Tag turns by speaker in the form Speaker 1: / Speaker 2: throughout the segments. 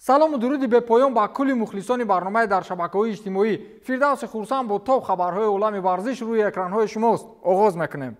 Speaker 1: Салому дуруди бепоён ба кулли мухлисони барномаи дар шабакаҳои иҷтимоӣ. Фирдавси Хурсанд бо топ хабарҳои олами варзиш рӯи экранҳои шумост. Оғоз мекунем.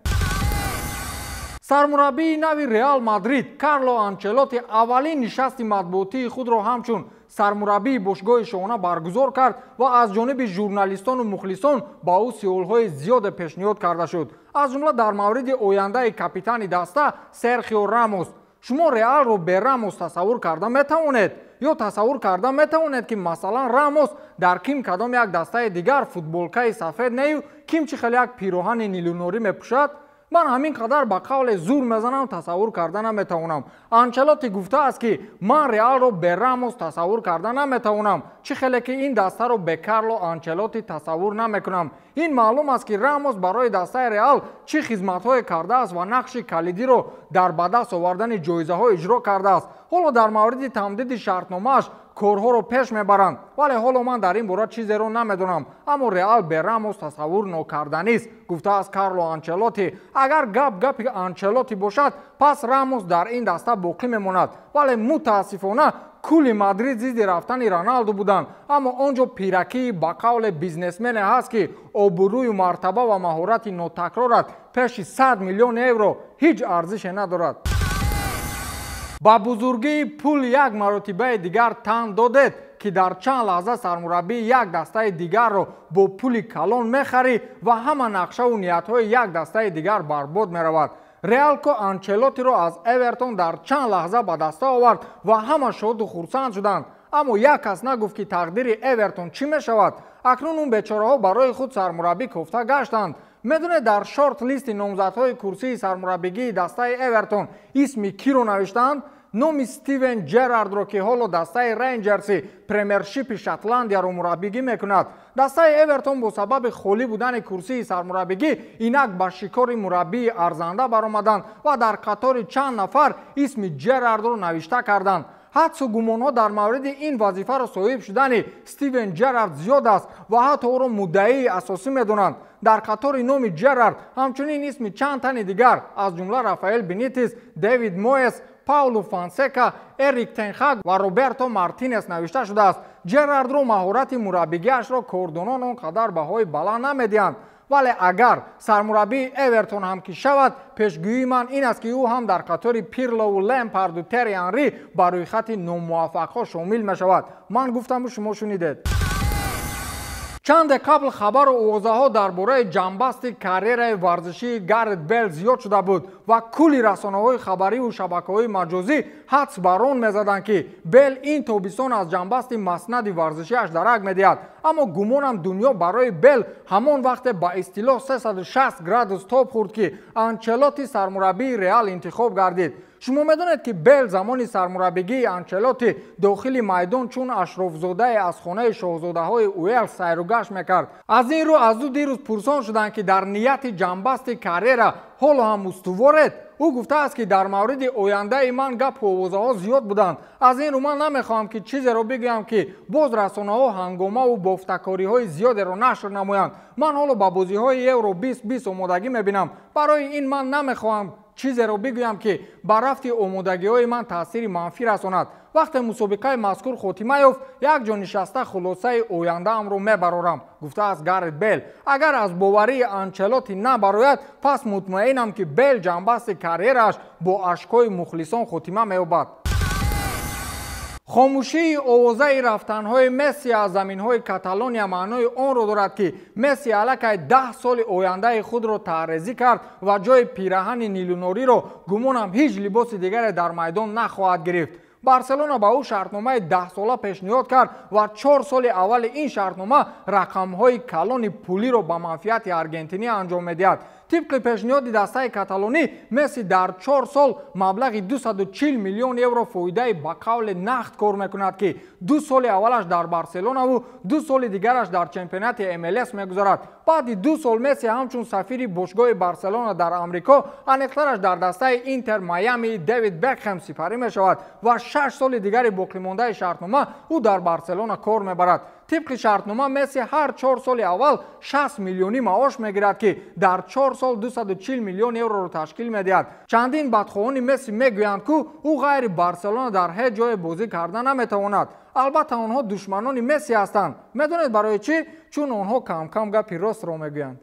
Speaker 1: Сармураббии нави Реал Мадрид Карло Анчелотти аввалин нишасти матбуотии худро ҳамчун сармураббии бошгоҳи шоҳона баргузор кард ва аз ҷониби журналистону мухлисон ба ӯ саволҳои зиёде пешниҳод карда шуд, аз ҷумла дар мавриди ояндаи капитани даста Серхио Рамос. Шумо Реалро бе Рамос тасаввур карда метавонед? Ё тасаввур карда метавонед, ки масалан Рамос дар ким кадом як дастаи дигар футболкаи сафед нею ким чӣ хеле як пироҳани нилунорӣ мепӯшад? Ман ҳамин қадар ба қавле зур мезанам, тасаввур карда наметавонам. Анчелотти гуфтааст, ки ман Реалро бе Рамос тасаввур карда наметавонам, чӣ хеле ки ин дастаро бе Карло Анчелотти тасаввур намекунам. Ин маълум аст, ки Рамос барои дастаи Реал чӣ хизматҳое кардааст ва нақши калидиро дар ба даст овардани ҷоизаҳо иҷро кардааст. Ҳоло дар мавриди тамдиди шартномааш корҳоро пеш мебаранд, вале ҳоло ман дар ин бора чизеро намедонам, аммо Реал бе Рамос тасаввур нокарданист, гуфтааст Карло Анчелотти. Агар гап гапи Анчелотти бошад, пас Рамос дар ин даста боқӣ мемонад, вале мутаассифона кулли Мадрид зидди рафтани Роналду буданд, аммо он ҷо пиракии ба қавле бизнесмене ҳаст, ки обрӯю мартаба ва маҳорати нотакрорат пеши 100 миллион евро ҳеҷ арзише надорад. Ба бузургии пул як маротибаи дигар тан додед, ки дар чанд лаҳза сармураббии як дастаи дигарро бо пули калон мехарӣ ва ҳама нақшаву ниятҳои як дастаи дигар барбод меравад. Реалко Анчелоттиро аз Эвертон дар чанд лаҳза ба даста овард ва ҳама шоду хурсанд шуданд, аммо як кас нагуфт, ки тақдири Эвертон чӣ мешавад. Акнун он бечораҳо барои худ сармураббӣ кофта гаштанд. Медонед, дар шорт-листи номзадҳои курсии сармураббигии дастаи Эвертон исми киро навиштаанд? Номи Стивен Джерардро, ки ҳоло дастаи Рейнҷерси премершипи Шотландияро мураббигӣ мекунад. Дастаи Эвертон бо сабаби холӣ будани курсии сармураббигӣ инак ба шикори мураббии арзанда баромаданд ва дар қатори чанд нафар исми Джерардро навишта карданд. Ҳадсу гумонҳо дар мавриди ин вазифаро соҳиб шудани Стивен Джерард зиёд аст ва ҳатто ӯро муддаии асосӣ медонанд. Дар қатори номи Джерард ҳамчунин исми чанд тани дигар, аз ҷумла Рафаэл Бенитес, Дэвид Моэс, Паулу Фонсека, Эрик Тенхаг ва Роберто Мартинес навишта шудааст. Джерардро маҳорати мураббигиашро кордонон он қадар баҳои баланд намедиҳанд, вале агар сармураббии Эвертон ҳам ки шавад, пешгӯии ман ин аст, ки ӯ ҳам дар қатори Пирлову Лемпарду Терри Анри ба рӯйхати номуваффақҳо шомил мешавад. Ман гуфтаму шумо шунидед. Чанде қабл хабару овозаҳо дар бораи ҷанбасти карьераи варзишии Гарет Бел зиёд шуда буд ва кулли расонаҳои хабариву шабакаҳои маҷозӣ ҳадс бар он мезаданд, ки Бел ин тобистон аз ҷанбасти маснади варзишиаш дарак медиҳад. Аммо гумонам дунё барои Бел ҳамон вақте ба истилоҳ 360 градус тоб хӯрд, ки Анчелотти сармураббии Реал интихоб гардид. Шумо медонед, ки Бел замони сармураббигии Анчелотти дохили майдон чун ашрофзодае аз хонаи шоҳзодаҳои Уэлс сайругашт мекард. Аз ин рӯ аз ӯ дирӯз пурсон шуданд, ки дар нияти ҷанбасти карьера ҳоло ҳам устуворед. Ӯ гуфтааст, ки дар мавриди ояндаи ман гапу овозаҳо зиёд буданд. Аз ин рӯ ман намехоҳам, ки чизеро бигӯям, ки боз расонаҳо ҳангомаву бофтакориҳои зиёдеро нашр намоянд. Ман ҳоло ба бозиҳои Евро 2020 омодагӣ мебинам. Барои ин ман намехоҳам чизеро бигӯям, ки ба рафти омодагиҳои ман таъсири манфӣ расонад. Вақте мусобиқаи мазкур хотима ёфт, як ҷо нишаста хулосаи ояндаамро мебарорам, гуфтааст Гарет Бел. Агар аз боварии Анчелотти набарояд, пас мутмаинам, ки Бел ҷанбасти карьерааш бо ашкҳои мухлисон хотима меёбад. Хомӯшии овозаи рафтанҳои Месси аз заминҳои Каталония маънои онро дорад, ки Месси аллакай 10 соли ояндаи худро таърезӣ кард ва ҷои пираҳани нилунориро гумонам ҳеҷ либоси дигаре дар майдон нахоҳад гирифт. Барселона ба ӯ шартномаи 10-сола пешниҳод кард ва 4 соли аввали ин шартнома рақамҳои калони пулиро ба манфиати аргентинӣ анҷом медиҳад. Тибқи пешниҳоди дастаи каталонӣ, Месси дар 4 сол маблағи 240 миллион евро фоидаи ба қавле нақд кор мекунад, ки 2 соли аввалаш дар Барселонаву 2 соли дигараш дар чемпионати МЛС мегузарад. Баъди 2 сол Месси ҳамчун сафири бошгоҳи Барселона дар Амрико, аниқтараш дар дастаи Интер Майами Дэвид Бекхэм сипарӣ мешавад ва 6 соли дигари боқимондаи шартнома ӯ дар Барселона кор мебарад. Тибқи шартнома Месси ҳар 4 соли аввал 60 миллионӣ маош мегирад, ки дар 4 сол 240 миллион евроро ташкил медиҳад. Чандин бадхоҳони Месси мегӯянд, ку ӯ ғайри Барселона дар ҳеҷ ҷое бозӣ карда наметавонад. Албатта, онҳо душманони Месси ҳастанд. Медонед барои чӣ? Чун онҳо камкам гапи ростро мегӯянд.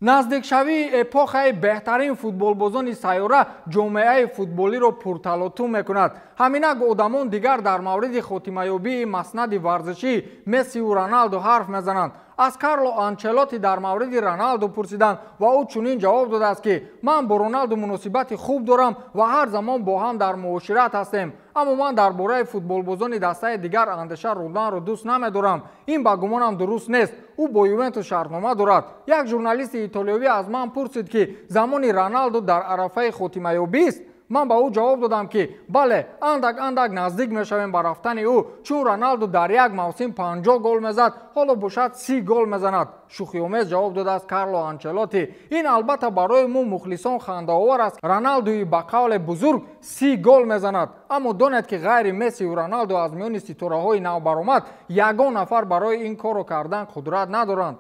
Speaker 1: Наздикшавии эпохаи беҳтарин футболбозони сайёра ҷомеаи футболиро пурталотум мекунад. Ҳаминак одамон дигар дар мавриди хотимаёбии маснади варзишии Мессиву Роналду ҳарф мезананд. Аз Карло Анчелотти дар мавриди Роналду пурсиданд ва ӯ чунин ҷавоб додааст, ки ман бо Роналду муносибати хуб дорам ва ҳар замон бо ҳам дар муошират ҳастем. Аммо ман дар бораи футболбозони дастаи дигар андеша ронданро дӯст намедорам. Ин ба гумонам дуруст нест. Ӯ бо Ювентус шартнома дорад. Як журналисти итолиёвӣ аз ман пурсид, ки замони Роналду дар арафаи хотимаёбист. Ман ба ӯ ҷавоб додам, ки бале, андак андак наздик мешавем ба рафтани ӯ, чун Роналду дар як мавсим 50 гол мезад, ҳоло бошад 30 гол мезанад. Шӯхиомез ҷавоб додааст Карло Анчелотти. Ин албатта барои мо мухлисон хандаовар аст. Роналдуи ба қавле бузург 30 гол мезанад. Аммо донед, ки ғайри Мессиву Роналду аз миёни ситораҳои навбаромад ягон нафар барои ин корро кардан қудрат надоранд.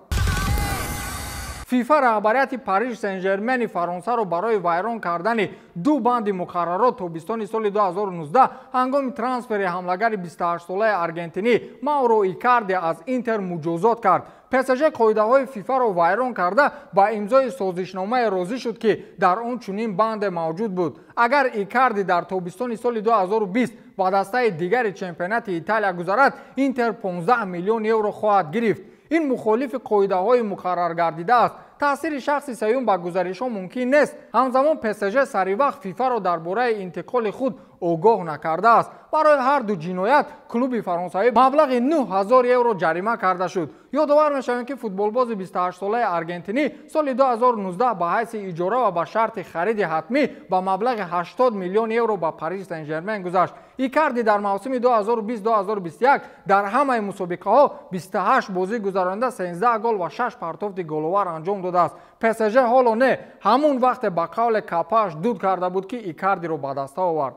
Speaker 1: ФИФА раҳбарияти Париж Сен-Жермени Фаронсаро барои вайрон кардани ду банди муқаррарот тобистони соли 2019 ҳангоми трансфери ҳамлагари 28-солаи аргентинӣ Мауро Икарди аз Интер муҷозот кард. ПСЖ қоидаҳои ФИФАро вайрон карда, ба имзои созишномае розӣ шуд, ки дар он чунин банде мавҷуд буд. Агар Икарди дар тобистони соли 2020 ба дастаи дигари чемпионати Италия гузарад, Интер 15 миллион евро хоҳад гирифт. Ин мухолифи қоидаҳои муқарраргардидааст. Таъсири шахси сеюм ба гузаришҳо мумкин нест. Ҳамзамон ПСЖ саривақт ФИФАро дар бораи интиқоли худ огоҳ накардааст. Барои ҳар ду ҷиноят клуби фаронсавӣ маблағи 9000 евро ҷарима карда шуд. Ёдовар мешавем, ки футболбози 28-солаи аргентинӣ соли 2019 ба ҳайси иҷора ва ба шарти хариди ҳатмӣ ба маблағи 80 миллион евро ба Париж Сен-Жермен гузашт. Икарди дар мавсими 2020-2021 дар ҳамаи мусобиқаҳо 28 бозӣ гузаронида, 13 гол ва 6 партофти головар анҷом додааст. ПСЖ ҳоло не, ҳамун вақте ба қавле капааш дуд карда буд, ки Икардиро ба даста овард.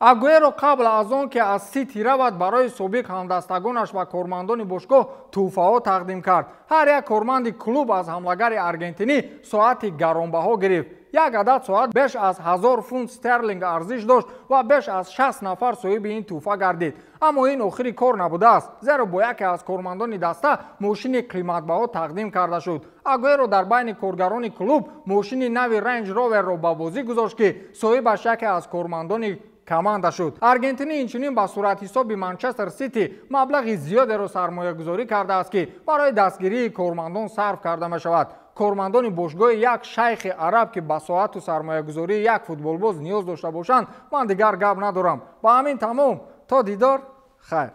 Speaker 1: Агуэро қабл аз он ки аз Сити равад, барои собиқ ҳамдастагонаш ва кормандони бошгоҳ тӯҳфаҳо тақдим кард. Ҳар як корманди клуб аз ҳамлагари аргентинӣ соати гаронбаҳо гирифт. Як адад соат беш аз 1000 фунт стерлинг арзиш дошт ва беш аз 60 нафар соҳиби ин тӯҳфа гардид. Аммо ин охири кор набудааст, зеро бо яке аз кормандони даста мошини қиматбаҳо тақдим карда шуд. Агуэро дар байни коргарони клуб мошини нави Рейндж Роверро ба бозӣ гузошт, ки соҳибаш яке аз кормандони команда шуд. Аргентинӣ инчунин ба суратҳисоби Манчестер Сити маблағи зиёдеро сармоягузорӣ кардааст, ки барои дастгирии кормандон сарф карда мешавад. Кормандони бошгоҳи як шайхи араб, ки ба соату сармоягузории як футболбоз ниёз дошта бошанд, ман дигар гап надорам. Ба ҳамин тамом. То дидор, хайр.